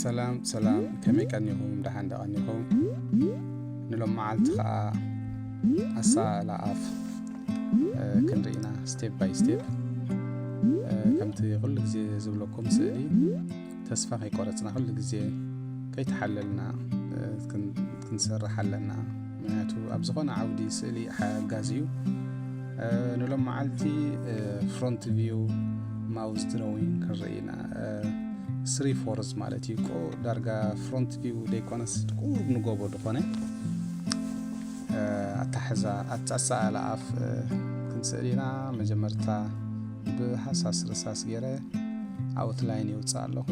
ሰላም ሰላም፣ ከመይ ቀኒኹም? ደሓን ዶ ቀኒኹም? ንሎም መዓልቲ ኸዓ ኣሰኣእላ ኣፍ ክንርኢና፣ step by step። ከምቲ ኩሉ ግዜ ዝብለኩም፣ ስእሊ ተስፋ ከይቆረፅና፣ ኩሉ ግዜ ከይተሓለልና ክንሰርሕ ኣለና። ምክንያቱ ኣብ ዝኾነ ዓውዲ ስእሊ ሓጋዚ እዩ። ንሎም መዓልቲ front view mouse drawing ክንርኢ ኢና። Three fours ማለት እዩ እኮ፣ ዳርጋ front view ዘይኮነስ ቁሩብ ንጎቦ ዝኾነ ኣታሕዛ ኣሰኣእላ ኣፍ ክንስእል ኢና። መጀመርታ ብሃሳስ ርሳስ ገይረ outline የውፅእ ኣለኹ።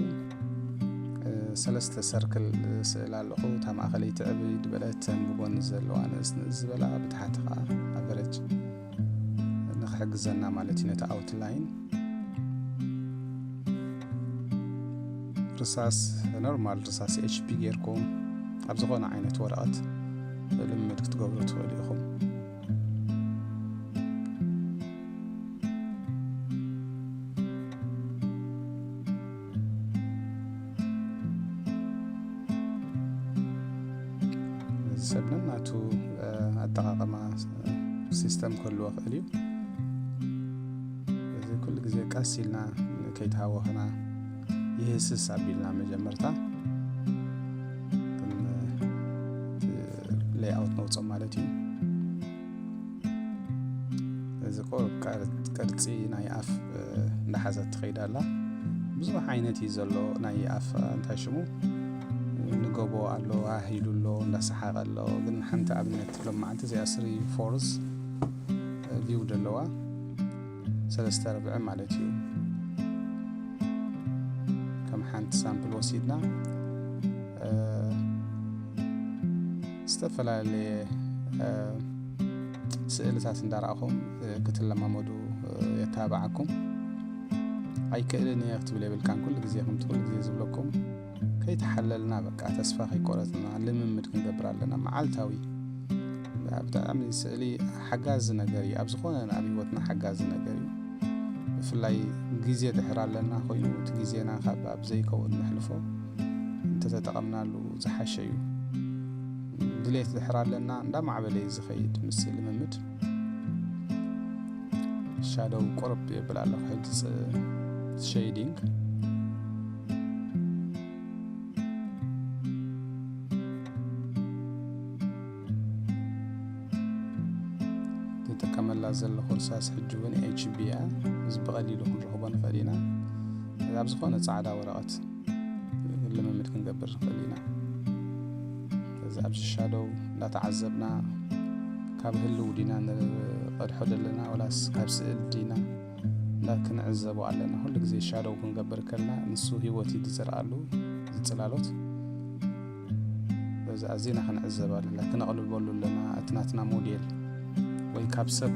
ሰለስተ ሰርክል ስእል ኣለኹ። እታ ማእኸለይቲ ዕብይ ዝበለት፣ እተን ብጎኒ ዘለዋ ንእስ ንእስ ዝበላ፣ ብታሕቲ ከዓ ኣቨረጅ ንክሕግዘና ማለት እዩ። ነቲ outline ርሳስ፣ ኖርማል ርሳስ ኤች ቢ ጌርኩም ኣብ ዝኾነ ዓይነት ወረቐት ልምምድ ክትገብሩ ትኽእሉ ኢኹም። እዚ ሰብ ነናቱ ኣጠቓቕማ ሲስተም ክህልዎ ይኽእል እዩ። እዚ ኩሉ ግዜ ቀስ ኢልና ከይተሃወኽና ይህስስ ኣቢልና መጀመርታ ሌይኣውት ነውፅኦ ማለት እዩ። እዚ ቅርፂ ናይ ኣፍ እንዳሓዘት ትኸይድ ኣላ። ብዙሕ ዓይነት እዩ ዘሎ ናይ ኣፍ፣ እንታይ ሽሙ፣ ንጎቦ ኣሎ፣ ሃህ ኢሉ ኣሎ፣ እንዳሰሓቐ ኣሎ። ግን ሓንቲ ኣብነት ሎም መዓልቲ እዚኣ ስሪ ፎርዝ ቪው ዘለዋ ሰለስተ ርብዒ ማለት እዩ። ከም ሓንቲ ሳምፕል ወሲድና ዝተፈላለየ ስእልታት እንዳረኣኹም ክትለማመዱ የተባብዓኩም። ኣይክእልን እየ ክትብል የብልካን። ኩሉ ግዜ ከምቲ ኩሉ ግዜ ዝብለኩም፣ ከይተሓለልና፣ በቃ፣ ተስፋ ከይቆረፅና ልምምድ ክንገብር ኣለና። መዓልታዊ ብጣዕሚ ስእሊ ሓጋዚ ነገር እዩ። ኣብ ዝኾነ ኣብ ህይወትና ሓጋዚ ነገር እዩ። ብፍላይ ግዜ ድሕር ኣለና ኮይኑ፣ እቲ ግዜና ካብ ኣብ ዘይከውን ነሕልፎ እንተተጠቐምናሉ ዝሓሸ እዩ። ድሌት ድሕር ኣለና፣ እንዳማዕበለ እዩ ዝኸይድ ምስ ልምምድ። ሻዶው ቁርብ የብል ኣለኹ ሕጂ፣ ሸይዲንግ ዝጥቀመላ ዘለኹ እርሳስ ሕጂ እውን ኤች ቢ እያ። እዚ ብቐሊሉ ክንረኽቦ ንኽእል ኢና። ኣብ ዝኾነ ፃዕዳ ወረቐት ልምምድ ክንገብር ንኽእል ኢና። እዚ ኣብዚ ሻዶው እንዳተዓዘብና፣ ካብ ህልው ዲና ንቐድሖ ዘለና፣ ወላስ ካብ ስእል ዲና እንዳ ክንዕዘቦ ኣለና። ኩሉ ግዜ ሻዶው ክንገብር ከለና፣ ንሱ ህይወት እዩ ዝዘርኣሉ፣ ዝፅላሎት። በዚ ኣዚና ክንዕዘብ ኣለና፣ ክነቕልበሉ ኣለና። እቲ ናትና ሞዴል ወይ ካብ ሰብ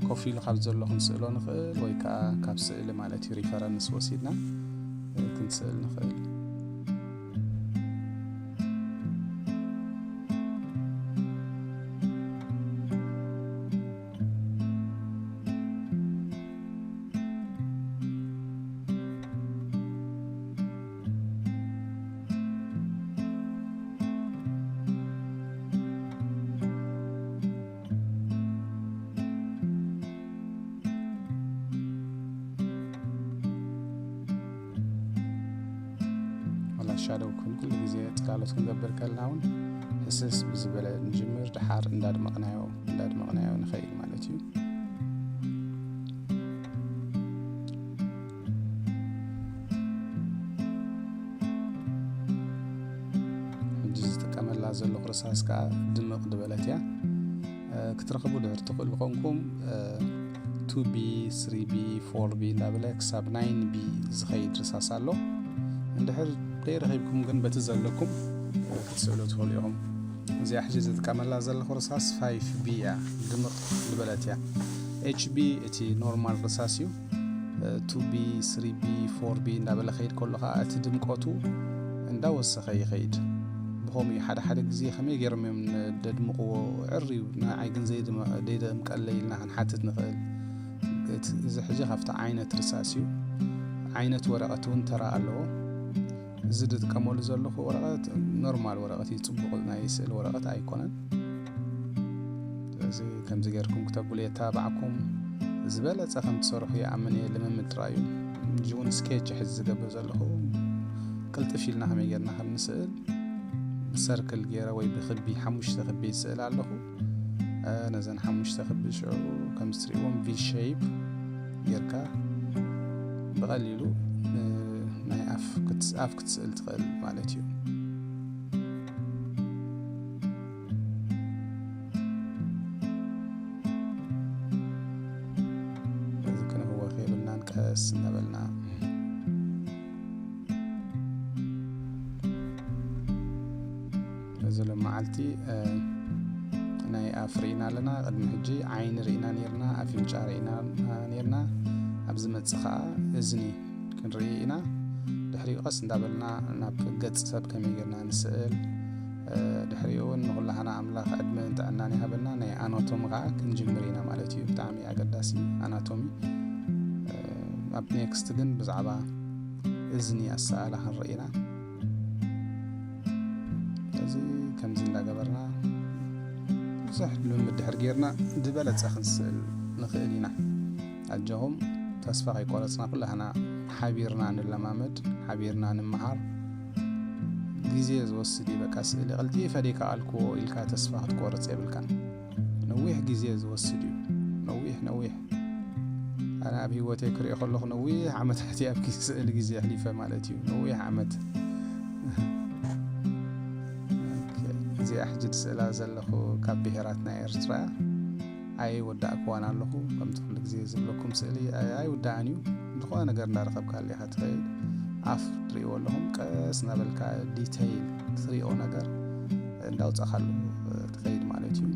ኮፍ ኢሉ ካብ ዘሎ ክንስእሎ ንኽእል፣ ወይ ከዓ ካብ ስእሊ ማለት እዩ፣ ሪፈረንስ ወሲድና ክንስእል ንኽእል። ወላ ሻዶው ክን ኩሉ ግዜ ፅላሎት ክንገብር ከልና እውን ህስስ ብዝበለ ንጅምር፣ ድሓር እንዳድመቕናዮ እንዳድመቕናዮ ንኸይድ ማለት እዩ። ሕጂ ዝጥቀመላ ዘለኹ ርሳስ ከዓ ድምቕ ዝበለት እያ። ክትረኽቡ ድሕር ትኽእሉ ኮንኩም ቱ ቢ፣ ስሪ ቢ፣ ፎር ቢ እንዳበለ ክሳብ ናይን ቢ ዝኸይድ ርሳስ ኣሎ። እንድሕር ደይረኺብኩም ግን በቲ ዘለኩም ክትስእሉ ትኽእሉ ኢኹም። እዚኣ ሕጂ ዝጥቀመላ ዘለኹ ርሳስ ፋይፍ ቢ እያ፣ ድምቕ ዝበለት እያ። ኤች ቢ እቲ ኖርማል ርሳስ እዩ። ቱ ቢ፣ ስሪ ቢ፣ ፎር ቢ እንዳበለ ኸይድ ከሎ ኸዓ እቲ ድምቀቱ እንዳወሰኸ ይኸይድ። ብኸምኡ እዩ ሓደ ሓደ ግዜ ከመይ ገይሮም እዮም ደድምቕዎ፣ ዕር እዩ፣ ንዓይ ግን ዘይድመ-፣ ዘይደምቀለይ ኢልና ክንሓትት ንኽእል። እቲ፣ እዚ ሕጂ ካብቲ ዓይነት ርሳስ እዩ። ዓይነት ወረቐት እውን ተራ ኣለዎ። እዚ ዝጥቀመሉ ዘለኹ ወረቐት ኖርማል ወረቐት እዩ፣ ጽቡቕ ናይ ስእሊ ወረቐት ኣይኮነን። ስለዚ ከምዚ ጌርኩም ክተብሉ የተባባዕኩም። ዝበለጸ ከም ትሰርሑ ይኣምን እየ። ልምምድ ጥራይ እዩ። ሕጂ እውን ስኬች ሕዚ ዝገብር ዘለኹ ቅልጥፍ ኢልና ከመይ ጌርና ከም ንስእል ብሰርክል ገይረ ወይ ብክቢ ሓሙሽተ ክቢ ይስእል ኣለኹ። ነዘን ሓሙሽተ ክቢ ሽዑ ከም ትሪእዎም ቪ ሼፕ ጌርካ ብቐሊሉ ናይ ኣፍ ክትስእል ትኽእል ማለት እዩ። እዚ ክንህወኽ የብልናን። ቀስ እናበልና እዚ ሎመዓልቲ ናይ ኣፍ ርኢና ኣለና። ቅድሚ ሕጂ ዓይኒ ርኢና ኔርና፣ ኣፍንጫ ርኢና ኔርና። ኣብ ዝመጽእ ኸዓ እዝኒ ክንርኢ ኢና። ድሕሪኡ ቀስ እንዳበልና ናብ ገጽ ሰብ ከመይ ጌርና ንስእል። ድሕሪኡ እውን ንኹላህና ኣምላኽ ዕድመን ጥዕናን ይሃበና። ናይ ኣናቶሚ ኸዓ ክንጅምር ኢና ማለት እዩ። ብጣዕሚ ኣገዳሲ ኣናቶሚ። ኣብ ኔክስት ግን ብዛዕባ እዝኒ ኣሰኣላ ክንርኢ ኢና። እዚ ከምዚ እንዳገበርና ብዙሕ ልምምድ ድሕር ጌርና ዝበለጸ ክንስእል ንኽእል ኢና። ኣጆኹም፣ ተስፋ ከይቆረጽና ኩላህና ሓቢርና ንለማመድ፣ ሓቢርና ንምሃር። ግዜ ዝወስድ እዩ። በቃ ስእሊ ቀልጢፈ ደይከኣልክዎ ኢልካ ተስፋ ክትቆርጽ የብልካን። ነዊሕ ግዜ ዝወስድ እዩ። ነዊሕ፣ ነዊሕ። ኣነ ኣብ ህይወተይ ክሪኦ ከለኹ ነዊሕ ዓመታት እየ ኣብ ስእሊ ግዜ ኣሕሊፈ ማለት እዩ። ነዊሕ ዓመት። ኦኬ፣ እዚኣ ሕጂ ዝስእላ ዘለኹ ካብ ብሄራት ናይ ኤርትራ ኣይወዳእክዋን ኣለኹ። ከምቲ ኩሉ ግዜ ዝብለኩም ስእሊ ኣይ-፣ ኣይውዳእን እዩ። ዝኾነ ነገር እንዳረኸብካሉ ኢኻ ትኸይድ። ኣፍ ትሪእዎ ኣለኹም፣ ቀስ እናበልካ ዲተይል ትሪኦ ነገር እንዳውጻኻሉ ትኸይድ ማለት እዩ።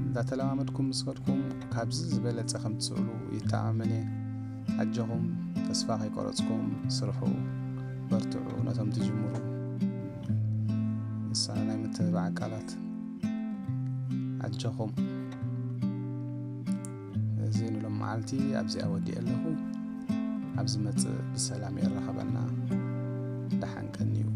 እንዳተለማመድኩም ምስ ከድኩም ካብዚ ዝበለጸ ከም ትስእሉ ይተኣማመን እየ። ኣጆኹም፣ ተስፋ ከይቆረጽኩም ስርሑ፣ በርትዑ። ነቶም ትጅምሩ ንሳና ናይ ምትብባዕ ቃላት ኣጆኹም። እዚ ንሎም መዓልቲ ኣብዚኣ ወዲኤ ኣለኹ። ኣብ ዝመጽእ ብሰላም የራኸበና። ደሓን ቀንዩ።